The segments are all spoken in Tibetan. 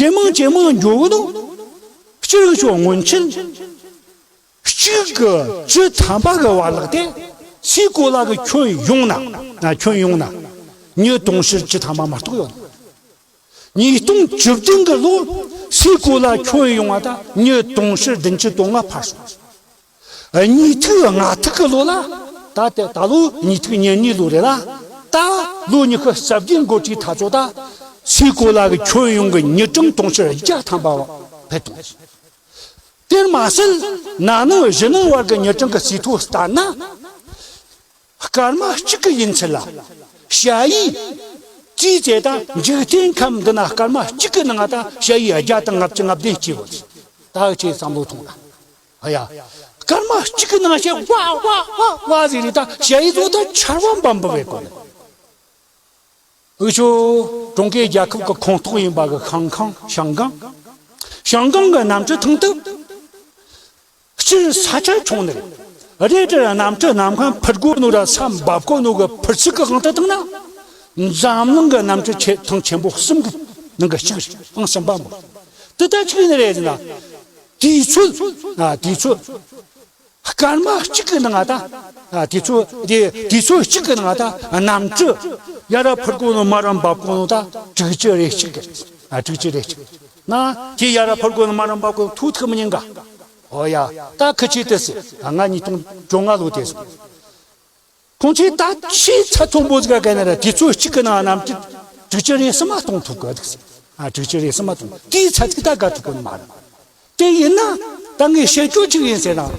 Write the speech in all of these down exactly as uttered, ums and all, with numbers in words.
ཇེ་མང་ཇེ་མང་འགྱོ་གི་འདུག་སྤྱིར་ཆོ་སྔོན་ཆད། གཅིག་གི་བཅུ་ཐམ་པ་གི་བར་ལག་དེ་སའི་གོ་ལ་གི་ཁྱོན་ཡོངས་ན། ཁྱོན་ཡོངས་ན་མྱི་དུང་ཕྱུར་བཅུ་ཐམ་པ་མ་གཏོགས་ཡོད། ཉིས་སྟོང་བཅུ་བདུན་གི་ལོར་སའི་གོ་ལ་ཁྱོན་ཡོངས་བ་ད་མྱི་དུང་ཕྱུར་བདུན་ཅུ་དོན་ལྔ་འཕར་སོང་། ཉིས་ཐིག་ལྔ་ཐིག་གི་ལོ་ལ། ད་དེ་ད་ལོ་ཉིས་ཐིག་ཉེར་གཉིས་ལོ་རེད་ལ། ད་ལོ་ཉི་ཤུ་རྩ་བརྒྱད་འགོར་དུས་ད་ཚོ་ད་སའི་གོ་ལ་གི་ཁྱོན་ཡོངས་གི་མྱི་གྲངས་དུང་ཕྱུར་བརྒྱ་ཐམ་པ་འཕེལ་བཏང་། དེར་མ་ཟད། ན་ནིང་གཞེས་ནིང་བར་གྱི་མྱི་གྲངས་ཀྱི་རྩིས་ཐོ་ལྟར་ན། སྐར་མ་གཅིག་གི་ཡུན་ཚད་ལ། ཞ་ཡི་ཅི་ཟེར་ད་འཇིག་རྟེན་ཁམས་འདི་ན་སྐར་མ་གཅིག་གི་ནང་ད་ཞ་ཡི་བརྒྱ་དང་ལྔ་བཅུ་ང་བདུན་སྐྱེས་ཡོད། ད་ཅིག་བསམ་བློ་ཐོངས་ད། ཨ་ཡ། སྐར་མ་གཅིག་གི་ནང་ཞ་ཡི་ཝ་ཝ་ཝ་ཝ་ཟེར་རེད། ད་ཞ་ཡི་ཚོ་ད་ཆར་པ་འབབ་འབབ་བའི་སྐོར་ནས། འུ་ཆོ་ཀྲུང་གོའི་རྒྱལ་ཁབ་ཀྱི་ཁོངས་གཏོགས་ཡིན་པ་གི་ཤང་ཀང་། ཤང་ཀང་གི་གནམ་གྲུ་ཐང་དུ། སྤྱིར་ས་ཆ་ཆུང་ནི་རེད། རེད་དེ་གནམ་གྲུ་གནམ་ཁང་འཕུར་དགོས་ནོ་ར་ས་འབབ་དགོས་ནོ་གི་འཕུར་ཚུགས་ཀྱི་དབང་དུ་བཏང་ན། འཛམ་གླིང་གི་གནམ་གྲུ་ཆེ་ཐང་ཆེན་པོ་གསུམ་གི་ནང་གི་གཅིག་རེད། ཨང་གསུམ་པ་མོ། དེ་ད་ཆི་ནི་རེད་ཟེར་ན། དུས་ཚོད། ཨ། དུས་ཚོད། སྐར་མ་གཅིག་གི་ནང་ད། ཨ། དུས་ཚོད་དེ་དུས་ཚོད་གཅིག་གི་ནང་ད་གནམ་གྲུ་ཡར་ར་འཕུར་དགོས་ནོ་མར་ར་འབབ་དགོས་ནོ་ད་དྲུག་ཅུ་རེ་གཅིག་གི། ཨ། དྲུག་ཅུ་རེ་གཅིག་ན། ཁྱེད་ཡར་ར་འཕུར་དགོས་ནོ་མར་ར་འབབ་དགོས་ནོ་ཐུག་ཐུག་མི་ཉན་ག། ཨོ་ཡ། ད་ཁི་ཆེ་དེ་སི། ང་ཉིས་སྟོང་བཅོ་ལྔ་ལོ་དེ་སོང་། ཁོང་ཚོས་ད་ཆེས་ཚད་མཐོན་པོ་ཟིག་ག་ག་ན་ར་དུས་ཚོད་གཅིག་གི་ནང་གནམ་གྲུ་དྲུག་ཅུ་རེ་གསུམ་མ་གཏོང་ཐུབ་གི་འདུག་ཟེར། ཨ། དྲུག་ཅུ་རེ་གསུམ་མ་གཏོང་། དེའི་ཚད་ཅིག་ད་དགའ་ཐུབ་གི་མ་རེད། དེ་ཡིན་ན་ད་ངས་བཤད་རྒྱུ་ཅིག་ཡིན་ཟེར་ན།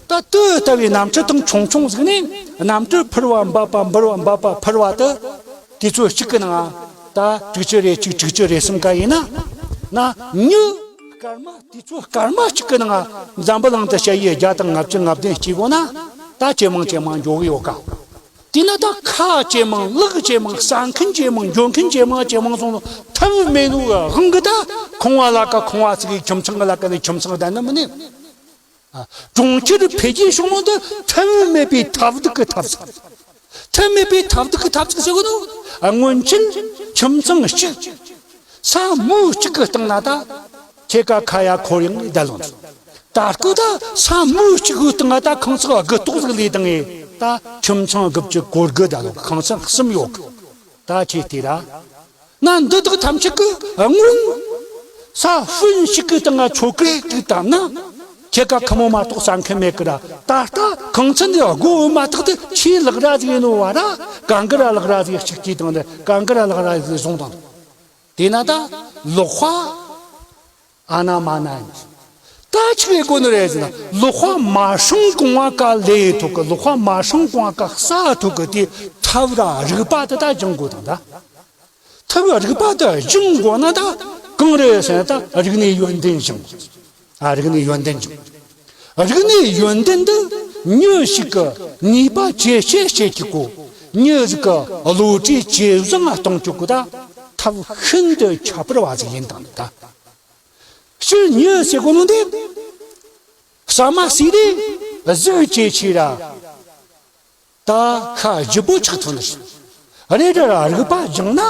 ད་དེ་ལྟ་བུའི་གནམ་གྲུ་ཐང་ཆུང་ཆུང་ཟིག་ནས་གནམ་གྲུ་འཕུར་བ་འབབ་པ་འཕུར་བ་འབབ་པ་འཕུར་བ་དེ་དུས་ཚོད་གཅིག་གི་ནང་ད་དྲུག་ཅུ་རེ་གཅིག་དྲུག་ཅུ་རེ་གསུམ་ག་ཡིན་ན། ན་མྱི་སྐར་མ། དུས་ཚོད་སྐར་མ་གཅིག་གི་ནང་འཛམ་བུ་གླིང་དུ་ཞ་ཡི་བརྒྱ་དང་ལྔ་བཅུ་ང་བདུན་སྐྱེ་དགོས་ན། ད་ཇེ་མང་ཇེ་མང་འགྱོ་གི་ཡོད་ག། དེས་ན་ད་ཁ་ཇེ་མང་། ལག་ཇེ་མང་། ཟ་མཁན་ཇེ་མང་། འགྱོ་མཁན་ཇེ་མང་ཇེ་མང་སོང་ནོ་ཐབས་མེད་ནོ་གི་དབང་གིས་ད་ཁང་བ་ལ་ཀ་ཁང་བ་ཟིག་གི། ཁྱིམ་ཚང་གི་ལ་ཀ་ནས་ཁྱིམ་ཚང་བསྡད་ནི་མིན་ནི། ཨ། གྲོང་ཁྱེར་འཕེལ་རྒྱས་བྱུང་ནོ་དེ་ཐབས་མེད་པའི་ཐབས་སྡུག་གི་ཐབས་ཟིག། ཐབས་མེད་པའི་ཐབས་སྡུག་གི་ཐབས་ཚིག་ཟེར་གོ་ནོ། སྔོན་ཆད་ཁྱིམ་ཚང་གཅིག་ས་མུའུ་གཅིག་གི་སྟེང་ན་ད་ཁྱེད་ཀ་ཁ་ཡ་འཁོར་ཡང་བསྡད་ལོང་། ད་སྐུ་ད་ས་མུའུ་གཅིག་གི་སྟེང་ན་ད་ཁང་བརྩེགས་དགུ་ཏོག་ཟིག་ལས་བཏང་ངས་ད་ཁྱིམ་ཚང་དགུ་བཅུ་གོ་དགུ་བསྡད་ལོང་། ཁང་བརྩེགས་གསུམ་ཡོད་གི། ད་ཁྱེད་དེ་ར། ན་འདི་དག་ཐམས་ཅད་ཀྱི་སྔོན་ས་ཧྥུན་ཞིག་གི་སྟེང་ང་ཆོ་གེ་ཅིག་བཏབ་ན། ཁྱེད་ཀ་ཁ་མོ་མ་གཏོགས་ཟ་མཁན་མེད་ཀི་ར། ད་ལྟ་ཁང་ཚན་འདི་སྒོ་མ་ཐག་ཏུ་ཆེས་ལག་ར་ཟིག་ཡིན་ནོ་བ་ར། གང་གི་ར་ལག་ར་ཟིག་གཅིག་གིས་དང་ནི་གང་གི་ར་ལག་ར་ཟིག་བཟུང་དང་། དེས་ན་ད་ལག་པ་ཨ་ན་མ་ན་ཡིན། ད་ཆི་གི་གོ་ནི་རེད་ཟེར་ན། ལག་པ་མ་སྲུང་གོང་བ་ཀ་ལས་ཐུག་གི། ལག་པ་མ་སྲུང་གོང་བ་ཀ་ས་ཐུག་གི། དེ་ཐབས་ར་རིག་པ་དེ་ད་སྦྱང་དགོས་དང་ད། ཐབས་རིག་པ་དེ་སྦྱང་དགོས་ན་ད་གང་རེད་ཟེར་ན། ད་རིག་གནས་ཡོན་ཏན་སྦྱང་དགོས། ཨ། རིག་གནས་ཡོན་ཏན་སྦྱང་། རིག་གནས་ཡོན་ཏན་འདི་མྱི་ཞིག་གི་ནུས་པ་ཇེ་ཆེ་བྱེད་ཀྱི་གོ། མྱི་ཞིག་གི་བློ་གྲོས་ཇེ་བཟང་གཏོང་ཀྱི་གོ། ད་ཐབས་ཤིན་ཏུ་ཁྱད་པར་བ་ཟིག་ཡིན་དང་ད། སྤྱིར་མྱི་ཟེར་གོ་ནོ་འདི་ཟ་མ་ཟོས་དུས་གཟུགས་ཇེ་ཆེ་ར། ད་ཤ་ལྗིད་པོ་ཆགས་ཐུབ་ནི་རེད། རེད་དྲ་ར་རིག་པ་སྦྱངས་ན་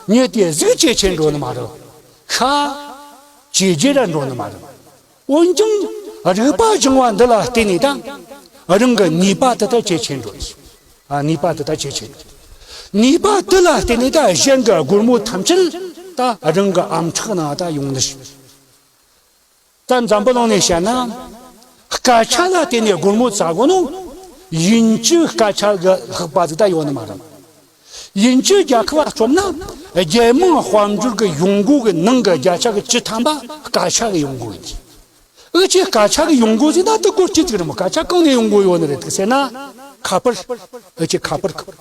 མྱི་དེ་གཟུགས་ཇེ་ཆེར་འགྲོ་ནི་མ་རེད། ཤ་ཇེ་རྒྱས་ར་འགྲོ་ནི་མ་རེད། འོན་ཀྱང་རིག་པ་སྦྱངས་པ་འདི་ལ་བརྟེན་ནས་ད་རང་གི་ནུས་པ་དེ་ད་ཇེ་ཆེར་འགྲོ། ཨ། ནུས་པ་དེ་ད་ཇེ་ཆེར། ནུས་པ་དེ་ལ་བརྟེན་ནས་ད་གཞན་གྱི་སྒོར་མོ་ཐམས་ཅད་ད་རང་གི་ཨམ་ཕྲག་ནང་ད་ཡོང་ནི་རེད། ད་འཛམ་བུ་གླིང་ནས་བཤད་ན། སྐད་ཆ་ལ་བརྟེན་ནས་སྒོར་མོ་བཙལ་དགོས་ནོ། དབྱིན་ཇིའི་སྐད་ཆ་གི་ལྷག་པ་ཟིག་ད་ཡོད་ནི་མ་རེད། དབྱིན་ཇི་རྒྱལ་ཁབ་ལ་བརྩིས་ན། རྒྱལ་དམངས་དཔལ་འབྱོར་གི་ཡོང་སྒོ་གི་ནང་གི་བརྒྱ་ཆ་གི་བཅུ་ཐམ་པ་སྐད་ཆ་གི་ཡོང་སྒོ་ཡིན། འུ་ཆོས་སྐད་ཆ་གི་ཡོང་སྒོ་ཟེར་ན་དེ་སྒོར་གཅིག་ཅིག་རེད་མོ། སྐད་ཆ་གང་ནས་ཡོང་སྒོ་ཡོད་ནི་རེད་ཟེར་ན། ཁ་པར། འུ་ཆོས་ཁ་པར་གི།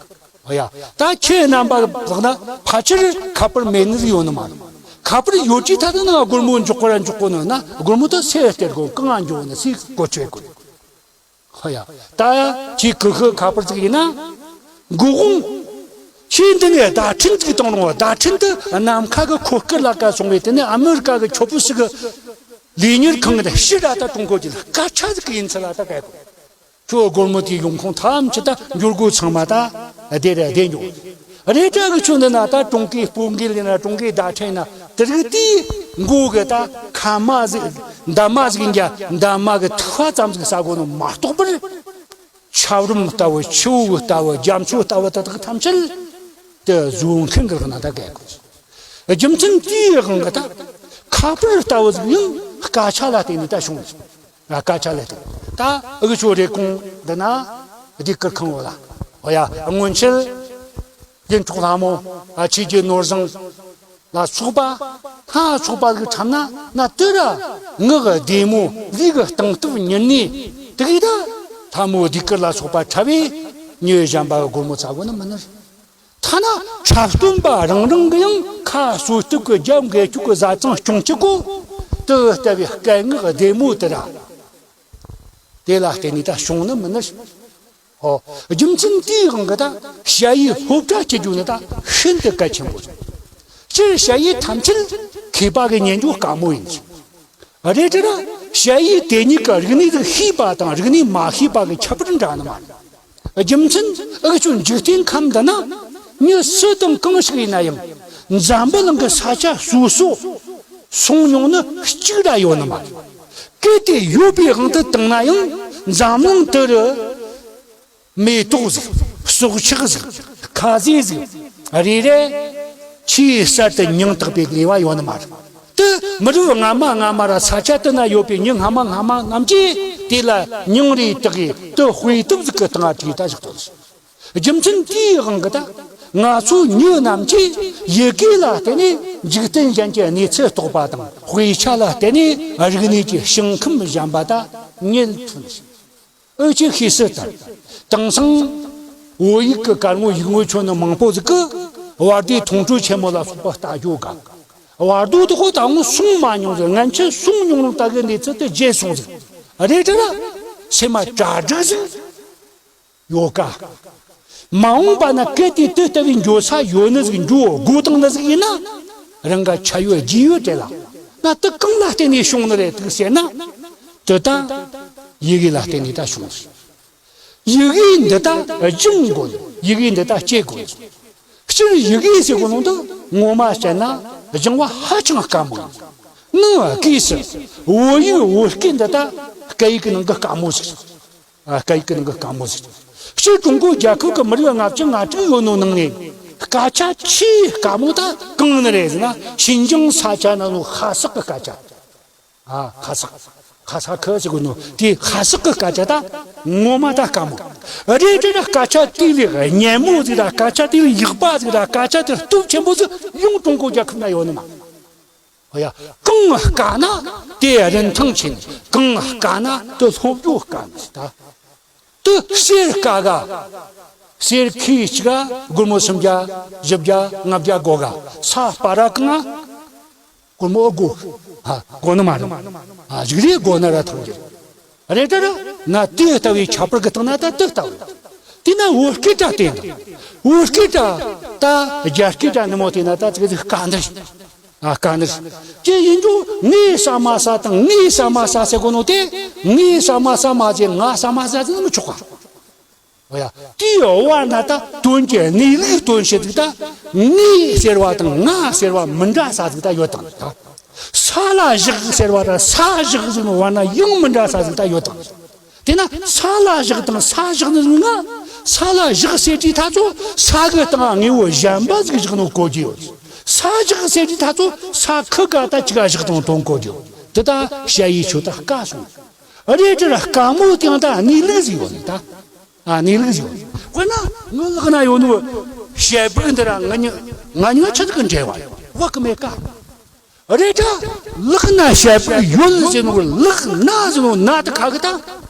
ཨོ་ཡ། ད་ཁྱེད་རྣམ་པ་ལགས་ན་ཕལ་ཆེར་ཁ་པར་མེད་ནི་ཟིག་ཡོད་ནི་མ་རེད། ཁ་པར་ཡོད་ཀྱི་ད་དུང་ན་སྒོར་མོ་འཇོག་གི་ར་འཇོག་གི་ནི་ན། སྒོར་མོ་ད་སུས་སྟེར་དགོས། གང་ང་འཇོག་ནི་སུས་གོ་ཆོད་དགོས། ཨོ་ཡ། ད་ཡ་ཁྱེད་གི་ཧི་ཁ་པར་ཟིག་ཡིན་ན། འགོ་དབང་ཁྱེད་འདི་ནས་བརྡ་འཕྲིན་ཟིག་བཏང་རུང་། བརྡ་འཕྲིན་དེ་ནམ་མཁའ་གི་འཁོར་སྐར་ལ་ཀ་སོང་བས། དེ་ནས་ཨ་མི་རི་ཀ་གི་ཁྱོ་པོ་ཞིག་གི་ལས་གཉེར་ཁང་གི་ཕྱི་ར་ད་གཏོང་དགོས་ཀྱི་ལ། སྐད་ཆ་ཟིག་གི་ཡིན་ཚུལ་ལ་ད་ག་གོ། ཁྱོད་སྒོར་མོ་དེའི་ཡོང་ཁུངས་ཐམས་ཅད་ད་འགྱུར་སྒོ་ཚང་མ་ད་དེ་ར་བསྡད་འགྱོ། རེད་དྲ་གི་ཁྱོད་འདི་ན་ད་ཀྲུང་གོའི་སྤོ་འགུལ་ཡིན་ན། ཀྲུང་གོའི་བརྡ་འཕྲིན་ན། དེ་རིགས་དེའི་མགོ་གི་ད་ཁ་མ་ཟིག་འདབ་མ་ཟིག་འཇའ་འདབ་མ་གི་ཐིགས་པ་ཙམ་ཟིག་ཟ་དགོས་ནོ་མ་གཏོགས་པར། ཆབ་རོམ་ལྟ་བུ། ཆུ་བོ་ལྟ་བུ། རྒྱ་མཚོ་ལྟ་བུ་དེ་དག་ཐམས་ཅད་དེ་བཟོ་མཁན་གྱི་ལག་ན་ད་གལ་དགོས། རྒྱུ་མཚན་དེའི་དབང་གིས་ད་ཁ་པར་ལྟ་བུ་ཟིག་ཡང་སྐད་ཆ་ལ་བརྟེན་ནས་ད་བྱུང་། སྐད་ཆ་ལ་བརྟེན་ད་འུ་ཆོ་རེབ་གོང་འདི་ན་ཟློས་གར་ཁང་བ་ལ། འོ་ཡ། སྔོན་ཆད་རྒྱན་ཕྲུག་ལྷ་མོ། ཆོས་རྒྱལ་ནོར་བཟང་ལ་སོགས་པ་སྣ་ཚོགས་པ་ཟིག་འཁྲབ་ན། ན་དེ་ར་ངག་བདེ་མོ། ལུས་གི་སྟངས་སྟབས་མྱུར་ནས། དེ་གིས་ད་ལྷ་མོ་ཟློས་གར་ལ་སོགས་པ་འཁྲབ་བས་མྱི་གཞན་པ་གི་སྒོར་མོ་ཟ་དགོས་ནི་མིན་ནི། ཐ་ན་འཁྲབ་སྟོན་པ་རང་རང་གི་ཡང་ཁ་གསོ་ཐུབ་ཀྱི་རྒྱབ་འགེལ་ཐུབ་ཀྱི་བཟའ་ཚང་སྐྱོང་བྱེད་གོ། དེ་ལྟ་བུའི་སྐད་ངག་བདེ་མོ་དེ་ར། དེ་ལ་བརྟེན་ནས་ད་བྱུང་ནི་མིན་ནི། ཨོ། རྒྱུ་མཚན་དེའི་དབང་གིས་ད་ཞ་ཡི་སློབ་གྲྭ་སྐྱེལ་རྒྱུ་ནི་ད་ཤིན་ཏུ་གལ་ཆེན་པོ་རེད། སྤྱིར་ཞ་ཡི་ཐམས་ཅད་མཁས་པ་གི་ཉན་རྒྱུ་དཀའ་མོ་ཡིན། རེད་དྲ། ཞ་ཡི་དེ་ཉིད་ཀྱི་རིག་གནས་ཟིག་ཤེས་པ་དང་རིག་གནས་མ་ཤེས་པ་གི་ཁྱད་པར་འདྲ་ནི་མ་རེད། རྒྱུ་མཚན་འུ་ཆོ་འཇིག་རྟེན་ཁམས་འདི་ན་མྱི་སུ་དང་གང་ཞིག་ཡིན་ན་ཡང་འཛམ་བུ་གླིང་གི་ས་ཆ་སོ་སོ་སོང་མྱོང་ནི་གཅིག་ར་ཡོད་ནི་མ་རེད། གལ་ཏེ་ཡོད་པའི་དབང་དུ་བཏང་ན་ཡང་འཛམ་གླིང་དེ་རུ་མེ་ཏོག་ཟིག་སྲོག་ཆགས་ཟིག་ཁ་ཟས་ཟིག་རེ་རེ་ཆེས་གསར་དུ་མྱང་བཏགས་པའི་ནུས་པ་ཡོད་ནི་མ་རེད། དེ་མི་རབས་སྔ་མ་སྔ་མ་ར་ས་ཆ་དེ་ན་ཡོད་པའི་མྱི་སྔ་མ་སྔ་མ་རྣམས་ཀྱིས་དེ་ལ་མྱང་རེ་བཏགས་གིས་དེ་དཔེ་དེབ་ཟིག་གི་སྟེང་ང་བྲིས་ད་བཞག་དོ། རྒྱུ་མཚན་དེའི་དབང་གིས་ད་ང་ཚོ་མྱི་རྣམས་ཀྱིས་ཡི་གེ་ལ་བརྟེན་ནས་འཇིག་རྟེན་གཞན་གྱི་གནས་ཚུལ་རྟོགས་པ་དང་། དཔེ་ཆ་ལ་བརྟེན་ནས་རིག་གནས་ཀྱི་ཞིང་ཁམས་གཞན་པ་ད་རྙེད་ཐུབ་ནི་ཞིག་འུ་ཆོས་ཤེས་གསལ་ལྟར། དེང་སང་བོད་ཡིག་གི་གར་ངོ་ཡིག་ངོ་ཆོད་ནི་མང་པོ་ཟིག་གིས་བར་དོའི་མཐོང་གྲོལ་ཆེན་མོ་ལ་སོགས་པ་ལྟ་རྒྱུ་དགའ། བར་དོ་དེ་ཁོ་ད་ངོ་སོང་མ་མྱོང་ཟིག་སྔན་ཆད་སོང་མྱོང་རུང་ད་གི་གནས་ཚུལ་དེ་བརྗེད་སོང་ཟིག་རེད་དྲ། སེམས་མ་གྲ་སྒྲིག་ཟིག་ཡོད་ཀ་མ་འོངས་པ་ན་གལ་ཏེ་དེ་ལྟ་བུའི་འགྱོ་ས་ཡོད་ནི་ཟིག་འགྱོ་དགོས་བཏང་ནི་ཟིག་ཡིན་ན། རང་ག་ཆ་ཡོད་རྒྱུས་ཡོད་དེ་ལ་ན་དེ་གང་ལ་བརྟེན་ནས་བྱུང་ནི་རེད་འདུག་ཟེར་ན། དེ་ད་ཡི་གེ་ལ་བརྟེན་ནས་ད་བྱུང་ཟིག་ཡི་གེ་འདི་ད་སྦྱང་དགོས། ཡི་གེ་འདི་ད་སྐྱེ་དགོས། སྤྱིར་ཡི་གེ་ཟེར་གོ་ནོ་འདི་ངོ་མ་བཤད་ན་སྦྱང་བ་ཧ་ཅང་དཀའ་མོ་ཡིན། ནང་གི་སུ་བོད་ཡིག་བོད་སྐད་འདི་ད་སྐད་ཡིག་གི་ནང་གི་དཀའ་མོ་ཟིག་ཨ། སྐད་ཡིག་གི་ནང་གི་དཀའ་མོ་ཟིག་སྤྱིར་ཀྲུང་གོ་རྒྱལ་ཁབ་ཀྱི་མི་རིགས་ལྔ་བཅུ་ང་དྲུག་ཡོད་ནོ་ནང་ནས་སྐད་ཆ་ཆེས་དཀའ་མོ་ད་གང་ནི་རེད་ཟེར་ན། ཤིན་ཅང་ས་ཆ་ན་ནོ་ཧ་སག་གི་སྐད་ཆ། ཨ། ཧ་སག་ཧ་ས་ཁི་ཟེར་གོ་ནོ་དེ་ཧ་སག་གི་སྐད་ཆ་ད་ངོ་མ་ད་དཀའ་མོ་རེད་དྲ། སྐད་ཆ་དེ་ལས་སྙན་མོ་ཟིག་ར། སྐད་ཆ་དེ་ལས་ཡག་པ་ཟིག་ར། སྐད་ཆ་དེ་སྟོབས་ཆེན་པོ་ཟིག་ཡང་ཀྲུང་གོ་རྒྱལ་ཁབ་ན་ཡོད་ནི་མ། ཧོ་ཡ། གང་དཀའ་ན་དེ་རིན་ཐང་ཆེ་ནི། གང་དཀའ་ན་དེ་སློབ་སྦྱོང་དཀའ་ནི་ད། དེ་གསེར་དཀའ་ག་གསེར་ཁེ་གཅིག་ག་སྒོར་མོ་སུམ་བརྒྱ་བཞི་བརྒྱ་ལྔ་བརྒྱ་དགོས་ག་ས་སྤར་ར་གང་ང་སྒོར་མོ་དགོས། ཨ། དགོས་ནི་མ་རེད། ཨ། ཞིག་རེ་དགོས་ན་ར་ཐང་རྒྱུ་རེད་དྲ། ན་དེ་ལྟ་བུའི་ཁྱད་པར་གི་སྟེང་ན་ད་དེ་ལྟ་བུ་དེ་ན་བོད་སྐད་དྲ་བསྟན་དང་། བོད་སྐད་དྲ་ད་རྒྱ་སྐད་དྲ་ནི་མོ་དེ་ན་ད་ཙི་ཙི་དཀའ་འདི་རེད། ཨ། དཀའ་ནི་རེད། དེ་ཡིན་རྒྱུ་ངས་ཟ་མ་ཟ་དང་ངས་ཟ་མ་ཟ་ཟེར་གོ་ནོ་དེ། ངས་ཟ་མ་ཟ་མ་ཟེར། ང་ཟ་མ་ཟ་ཟེར་ནི་མི་ཆོག་ག་ཨོ་ཡ། དེའི་བར་ན་ད་དོན་གྱི་གནས་ལུགས་སྟོན་བྱེད་ཟིག་ད་ངས་ཟེར་བ་དང་ང་ཟེར་བ་མི་འདྲ་ས་ཟིག་ད་ཡོད་དང་ད། ས་ལ་བཞག་ཟེར་བ་དང་ས་བཞག་ཟེར་ནོ་བར་ན་ཡང་མི་འདྲ་ས་ཟིག་ད་ཡོད་དང་། དེ་ན་ས་ལ་བཞག་དང་ས་བཞག་ནི་ང་ས་ལ་བཞག་ཟེར་དུས་ད་ཚོ་ས་གི་སྟེང་དངོས་པོ་གཞན་པ་ཟིག་བཞག་ནོ་གོ་རྒྱུ་ཡོད། ས་བཞག་ཟེར་དུས་ད་ཚོ་ས་ཁི་ག་ད་ཅི་ག་བཞག་དང་དོན་གོ་རྒྱུ་ཡོད། དེ་ད་ཞ་ཡི་ཆོས་ད་དཀའ་སོང་། རེད་དྲ་དཀའ་མོ་དེ་ཡང་ད་གནས་ལུགས་ཟིག་ཡོད་ནི་ད། ཨ། གནས་ལུགས་ཟིག་ཡོད། དཔེར་ན་ངའི་ལག་ན་ཡོད་ནོ་ཞལ་འབུག་འདི་ར་ང་ཉ་ང་ཉ་ཆ་ཟིག་གི་འབྲེལ་བ་བ་གི་མེད་ཀ་རེད་དྲ། ལག་ན་ཞལ་འབུག་ཡོད་ཟེར་ནོ་ལག་ན་ཟེར་ནོ་ན་དེ་ཁ་གི་ད།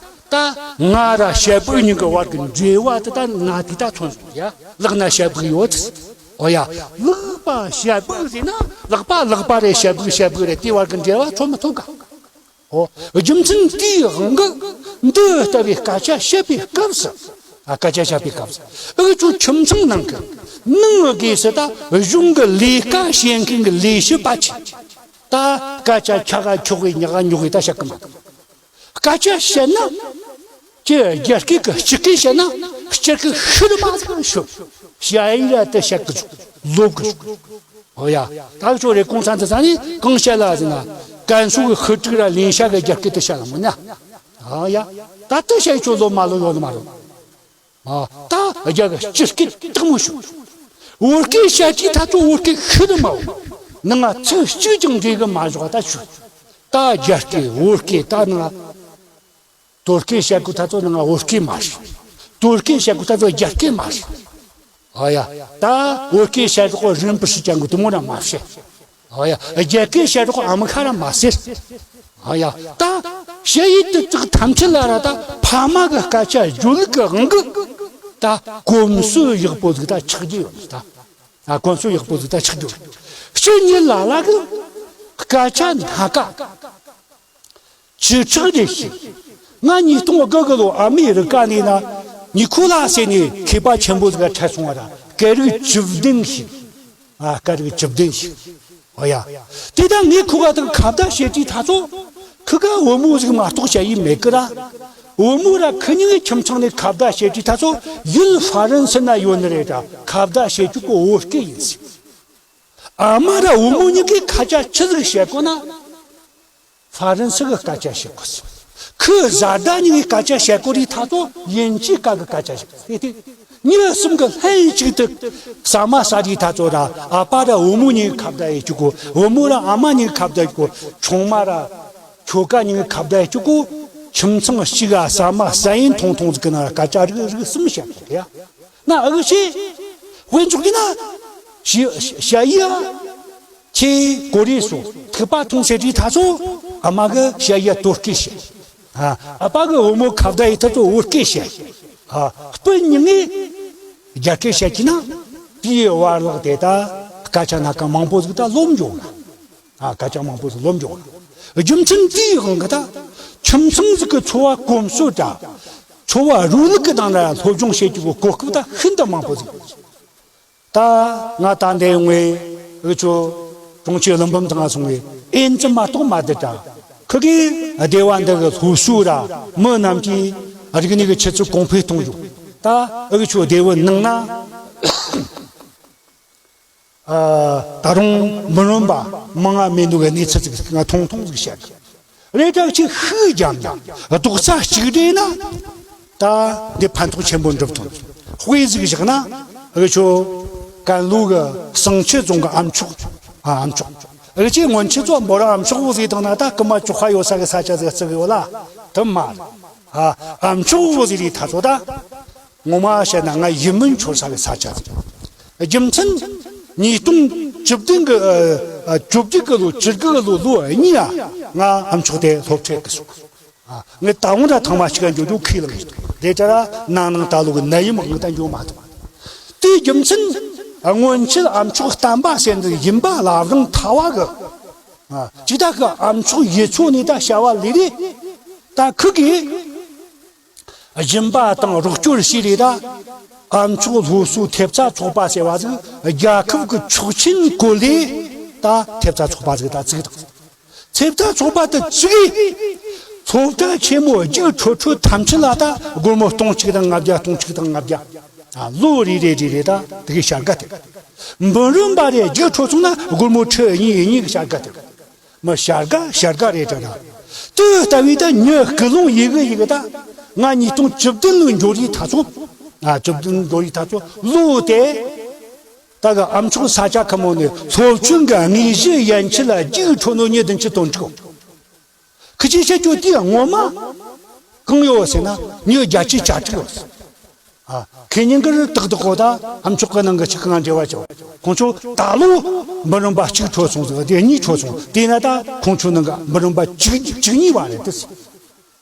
ད་ང་ར་ཞལ་འབུག་གཉིས་ཀྱི་བར་གྱི་འབྲེལ་བ་དེ་ད་ན་དེ་ད་མཚོན་སོང་ཡ། ལག་ན་ཞལ་འབུག་ཡོད། ཨོ་ཡ། ལག་པ་ཞལ་འབུག་ཟེར་ན་ལག་པ་ལག་པ་རེད། ཞལ་འབུག་ཞལ་འབུག་རེད། དེ་བར་གྱི་འབྲེལ་བ་མཚོན་མི་ཐུབ་ཀ་ཨོ། རྒྱུ་མཚན་དེའི་དབང་གིས་འདི་ལྟ་བུའི་སྐད་ཆ་བཤད་པའི་སྐབས་སུ། ཨ། སྐད་ཆ་བཤད་པའི་སྐབས་སུ་འུ་ཆོ་ཁྱིམ་ཚང་ནང་གི་ནང་སྒོས་སུ་ད་གཞུང་གི་ལས་ཀ་བྱེད་མཁན་གྱི་ལས་བྱེད་པ་ཆེ་ད་སྐད་ཆ་ཁྱག་ག་ཁྱོག་གི་ཉག་ག་ཉོག་གི་ད་བཤད་གི་མ་འདུག་སྐད་ཆ་བཤད་ན་ཀྱི་རྒྱ་སྐད་ཀྱི་སྤྱི་སྐད་བཤད་ན་སྤྱི་སྐད་ཤི་རུ་མ་ཟིག་ཤོད། ཞ་ཡི་ར་དེ་བཤད་གི་ཆུག་ལོབ་གི་ཆུག་ཨོ་ཡ། ད་ཁྱོད་རེ་གོང་ས་འདི་ས་ནི་གང་བཤད་ལ་ཟེར་ན། ཀན་སུའུ་གི་ཧི་ཀྲིག་ར་ལིན་ཤ་གི་རྒྱ་སྐད་དུ་བཤད་ལ་མོ་ན། ཨོ་ཡ། ད་དུ་བཤད་ཁྱོད་ལོ་མ་ལོ་ཡོད་ནི་མ་རེད། ཨ། ད་རྒྱ་གི་སྤྱི་སྐད་དག་མོ་ཞུ། བོད་སྐད་བཤད་ཀྱི་ད་ཚོ་བོད་སྐད་ཤི་ནི་མ་འོ། ནང་ང་ཚིག་གཅིག་ཀྱང་འདྲེས་གི་མ་བཞག་ད་ཞུ། ད་རྒྱ་སྐད་བོད་སྐད་ད་ནང་ང་། དོལ་སྐད་བཤད་གོ་ད་ཚོ་ནང་ང་བོད་སྐད་མ་ཞུ། དོལ་སྐད་བཤད་གོ་ད་ཚོ་རྒྱ་སྐད་མ་ཞུ། ཨ་ཡ། ད་བོད་སྐད་བཤད་རོགས་རིན་པོ་ཆེ་ཅན་གི་དུ་མོ་ར་མ་བཤད། ཨ་ཡ། རྒྱ་སྐད་བཤད་རོགས་ཨ་མི་ཁ་ར་མ་ཟེར། ཨ་ཡ། ད་ཞེ་ཡི་དུ་ཙག་ཐམས་ཅད་ལ་ར་ད་ཕ་མ་གི་སྐད་ཆ་བརྗོད་ལུགས་གི་དབང་གི་ད་གོམས་སྲོལ་ཡག་པོ་ཟིག་ད་ཆགས་རྒྱུ་ཡོད་ད། ཨ། གོམས་སྲོལ་ཡག་པོ་ཟིག་ད་ཆགས་རྒྱུ་ཡོད། ཕྱི་ཉིན་ལ་ལ་གི་སྐད་ཆ་སྣ་ཁ། ཅི་ཆགས་རེ་ཞིག་ང་ཉིས་སྟོང་དགུ་གི་ལོ་ཨ་མི་རི་ཀ་ནས་ན་ནི་ཁོ་ལ་ཟེར་ནས་མཁས་པ་ཆེན་པོ་ཟིག་ག་འཕྲད་སོང་བ་ར་སྐད་རིགས་བཅུ་བདུན་ཞིག་ཨ། སྐད་རིགས་བཅུ་བདུན་ཞིག་ཨོ་ཡ། དེ་ད་ངས་ཁོ་ག་དང་ཁ་བརྡ་བྱེད་དུས་ད་ཚོ་ཁི་ག་བུ་མོ་ཟིག་མ་གཏོགས་བྱ་ཡི་མེད་གི་ར། བུ་མོ་ར་ཁི་གཉིས་ཁྱིམ་ཚང་ནས་ཁ་བརྡ་བྱེད་དུས་ད་ཚོ་ཡུལ་ཧྥ་རན་སི་ན་ཡོད་ནི་རེད་ད་ཁ་བརྡ་བྱེད་རྒྱུ་གི་བོད་སྐད་ཡིན་ཟིག་ཨ་མ་ར་བུ་མོ་གཉིས་ཀས་ཁ་ཆ་ཆི་ཟིག་བཤད་གོ་ན། ཧྥ་རན་སི་གི་སྐད་ཆ་བཤད་གོ་སོང་། ཁོའི་བཟའ་ཟླ་གཉིས་ཀྱི་སྐད་ཆ་བཤད་གོ་རི་ཐ་ཚོ་དབྱིན་ཇིའི་སྐད་གི་སྐད་ཆ་བཤད་གོ་སོང་། དེ་དེ་མྱི་གསུམ་གི་ལྷན་ཅིག་ཏུ་ཟ་མ་ཟ་རི་ཐ་ཚོ་ར་ཨ་ཕ་ར་བུ་མོ་གཉིས་ཁ་བརྡ་ཡེ་བཅུག་གོ། བུ་མོ་ར་ཨ་མ་གཉིས་ཁ་བརྡ་ཡེ་བཅུག་གོ། ཆུང་མ་ར་ཁྱོ་ག་གཉིས་ཁ་བརྡ་ཡེ་བཅུག་གོ། ཁྱིམ་ཚང་གཅིག་ག་ཟ་མ་ཟ་ཡིན་ཐུང་ཐུང་ཟིག་གི་ནང་ར་སྐད་ཆ་རིགས་རིགས་གསུམ་བཤད་གོ་ཡ། ན་ཨ་གི་ཤི། དཔེ་འཇོག་གི་ན། ཤི་ཤ་ཡི་ཨ། ཁྱེད་གོ་རེ་སོ་ཐིགས་པ་ཐུང་ཟེར་དུས་ཐ་ཚོ་ཨ་མ་གི་ཞ་ཡི་ཏོ་སྐད་བཤད། ཨ་ཨ་ཕ་གི་བུ་མོ་ཁ་བརྡ་ཡི་ཐ་ཚོ་བོད་སྐད་བཤད། ཨ་སྤུན་གཉིས་ངས་རྒྱ་སྐད་བཤད་ཀྱི་ན་དེའི་བར་ལག་དེ་ད་སྐད་ཆ་སྣ་ཁ་མང་པོ་ཟིག་ད་ལོབས་འགྱོ་ལ། ཨ་སྐད་ཆ་མང་པོ་ཟིག་ལོབས་འགྱོ་ལ། རྒྱུ་མཚན་དེའི་དབང་གི་ད་ཁྱིམ་ཚང་ཟིག་གི་འཚོ་བ་གོམས་སྲོལ་ད་འཚོ་བ་རོལ་ལུགས་ཀྱི་ནང་ལ་སློབ་སྦྱོང་བྱེད་རྒྱུ་གི་གོ་སྐབས་ད་ཤིན་ཏུ་མང་པོ་ཟིག་ད་ང་ད་འདས་ཡོང་བའི་འུ་ཆོ་གྲོང་ཁྱེར་ཀླུ་འབུམ་ཐང་སོང་བའི་ཨེ་ཙི་མ་གཏོགས་མ་བསྡད་དྲ། ཁི་གིས་སྡེ་བ་འདི་གི་སློབ་གསོ་ར་མི་རྣམས་ཀྱིས་རིག་གནས་ཀྱི་ཆུ་ཚད་གོང་འཕེལ་གཏོང་རྒྱུ། ད་འུ་ཆོ་སྡེ་བའི་ནང་ན་ད་རུང་མི་རུང་བ་མང་ང་མེད་འདུག་གི་གནས་ཚུལ་ཅིག་ང་ཐུང་ཐུང་ཟིག་བཤད་གི། རེ་གྲགས་ཅིག་ཤུགས་རྒྱབ་ན་རྡོག་རྩ་གཅིག་སྒྲིལ་ན་ད་འདི་ཕན་ཐོགས་ཆེན་པོ་འགྲུབ་ཐུབ། དཔེ་ཟིག་བཞག་ན་འུ་ཆོ་ཀན་ལྷོ་གི་བསང་ཆུ་རྫོང་གི་ཨ་མཆོག་ཨ་ཨ་མཆོག་འུ་ཆོས་སྔོན་ཆད་ཚོ་འབོ་ར་ཨ་མཆོག་བོ་ཟིག་དང་ན་ད་རྐུ་མ་བཅོ་ཁ་ཡོད་ས་གི་ས་ཆ་ཟིག་བརྩི་གི་ཡོད་ལ་དུ་མ་རེད། ཨ་ཨ་མཆོག་བོ་ཟིག་རེད་ད་ཚོ་ད། ངོ་མ་བཤད་ན་ང་ཡིད་སྨོན་འཆོར་ས་གི་ས་ཆ་ཟིག་རྒྱུ་མཚན། ཉིས་སྟོང་བཅུ་བདུན་གི་ཨ་ཨ་བཅུ་བརྒྱད་གི་ལོ་བཅུ་དགུ་གི་ལོ་ལོ་གཉིས་ཨ་ང་ཨ་མཆོག་དེ་སློབ་ཁྲིད་གི་སོང་། ཨ་ངས་ད་འོང་ར་ཐེངས་མ་གཅིག་ག་འགྱོ་རྒྱུ་ཁས་ལེན་གི་རེད་ད་ར་ནང་ནང་ད་ལོ་གི་ནད་ཡམས་ངས་ད་འགྱོ་མ་ཐུབ། དེའི་རྒྱུ་མཚན། སྔོན་ཆད་ཨ་མཆོག་བསྟན་པ་ཟེར་འདི་ཡིན་པ་ལ་རང་ཐ་བ་གི་ཨ་ཅི་ད་གི་ཨ་མཆོག་ཡིད་ཚོ་ནས་ད་བྱ་བ་ལས་རེད། ད་ཁུ་གི་སྦྱིན་པ་དང་རོགས་སྐྱོར་བྱས་རེད་ད། ཨ་མཆོག་སློབ་གསོའི་ཐེབས་རྩ་ཚོགས་པ་ཟེར་བ་ཟིག་རྒྱལ་ཁབ་ཀྱི་ཆོག་མཆན་བཀོད་ལས་ད་ཐེབས་རྩ་ཚོགས་པ་ཟིག་ད་བཙུགས་དང་། ཐེབས་རྩ་ཚོགས་པ་དེ་བཙུགས་ཡས་སློབ་གྲྭ་ཆེན་མོ་རྒྱུགས་འཕྲོད་འཕྲོད་ཐམས་ཅད་ལ་ད་སྒོར་མོ་སྟོང་གཅིག་དང་ལྔ་བརྒྱ་སྟོང་གཅིག་དང་ལྔ་བརྒྱ། ཨ་ལོ་རེ་རེ་རེ་རེ་ད་དེ་གའི་བྱ་དགའ་དེ། འབུམ་རམས་པ་རེ་རྒྱུགས་འཕྲོད་སོང་ན་སྒོར་མོ་ཁྲི་གཉིས་གཉིས་ཀྱི་བྱ་དགའ་དེ། མི་བྱ་དགའ་བྱ་དགའ་རེད་དྲ་ན། དུ་ལྟ་བུའི་ད་མྱི་སྐུལ་སློང་ཡི་གི་ཡི་གི་ད་ང་ཉིས་སྟོང་བཅུ་བདུན་ལོའི་འབྱོར་ཡིག་ཐ་ཚོ། ཨ་བཅུ་བདུན་འབྱོར་ཡིག་ཐ་ཚོ་ལོ་དེ། ད་གི་ཨ་མཆོག་ས་ཆ་ཁ་མོ་ནས་སློབ་ཆུང་གི་དངོས་གཞི་ཡན་ཆད་ལ་རྒྱུགས་འཕྲོད་ནོ་ཉིས་བདུན་ཅུ་དོན་དྲུག་ཁི་ཆེ་བཤད་རྒྱུ་དེ་ངོ་མ་གང་ཡོད་ཟེར་ན་ཉིས་བརྒྱད་ཅུ་གྱ་དྲུག་ཡོད་ཟེར། ཨ། ཁེ་ཉིན་གར་ཏག་ཏག་གོ་ད་ཨ་མཆོག་གི་ནང་གི་ཆི་གང་འབྲེལ་བ་ཆོ། ཁོང་ཚོ་ད་ལོ་འབུམ་རམས་པ་གཅིག་འཕྲོད་སོང་ཟིག་དེ་གཉིས་འཕྲོད་སོང་དེ་ན་ད་ཁོང་ཚོ་ནང་གི་འབུམ་རམས་པ་བཅུ་བཅུ་གཉིས་བ་རེད་དེ་ཟེར།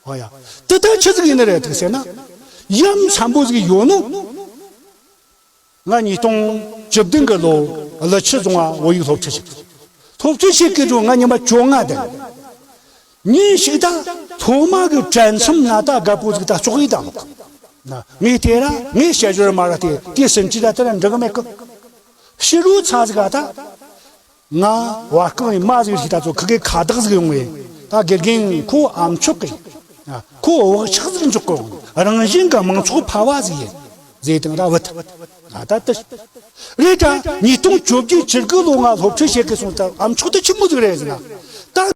ཨོ་ཡ། དེ་ད་ཆི་ཟིག་ཡིན་ནི་རེད་དེ་ཟེར་ན། ཡ་མཚན་པོ་ཟིག་ཡོད་ནོ། ང་ཉིས་སྟོང་བཅུ་བདུན་གི་ལོ་ཀླུ་ཆུ་རྫོང་ང་བོད་ཡིག་སློབ་ཁྲིད་བྱེད། སློབ་ཁྲིད་བྱེད་ཀྱི་འགྲོ་ང་ཉི་མ་བཅོ་ལྔ་དང་། ཉིན་ཞིག་ད་སློབ་མ་གི་དྲན་མཚམས་ན་ད་རྒད་པོ་ཟིག་ད་ཙོག་ཡིག་དང་། ངས་དེ་ར་ངས་བཤད་རྒྱུ་ར་མ་ར་དེ་དེ་སེམས་ཀྱི་ད་དེ་ར་འགྲིག་གི་མེད་གི། ཕྱི་རུ་ཚ་ཟིག་ག་ད། ང་བར་རྐང་ཡི་མ་ཟིག་ཞིག་ད་ཚོ་ཁི་གེ་ཁ་བདག་ཟིག་ཡོང་བས་ད་དགེ་རྒན་ཁོ་ཨ་མཆོག་གི། ཁོ་བག་ཆགས་ཟིག་འཇོག་གི་རང་བཞིན་གི་མང་ཚོགས་ཕ་བ་ཟིག་ཡིན། རེད་དང་ར་བུད། ང་ད་ལྟ་རེད་དྲ་ཉིས་སྟོང་བཅོ་བརྒྱད་ཆུ་དགུ་ལོ་ང་སློབ་ཁྲིད་བྱེད་གི་སོང་ཙང་ཨ་མཆོག་ཏུ་ཆི་མོ་ཟིག་རེད་ཟེར་ན།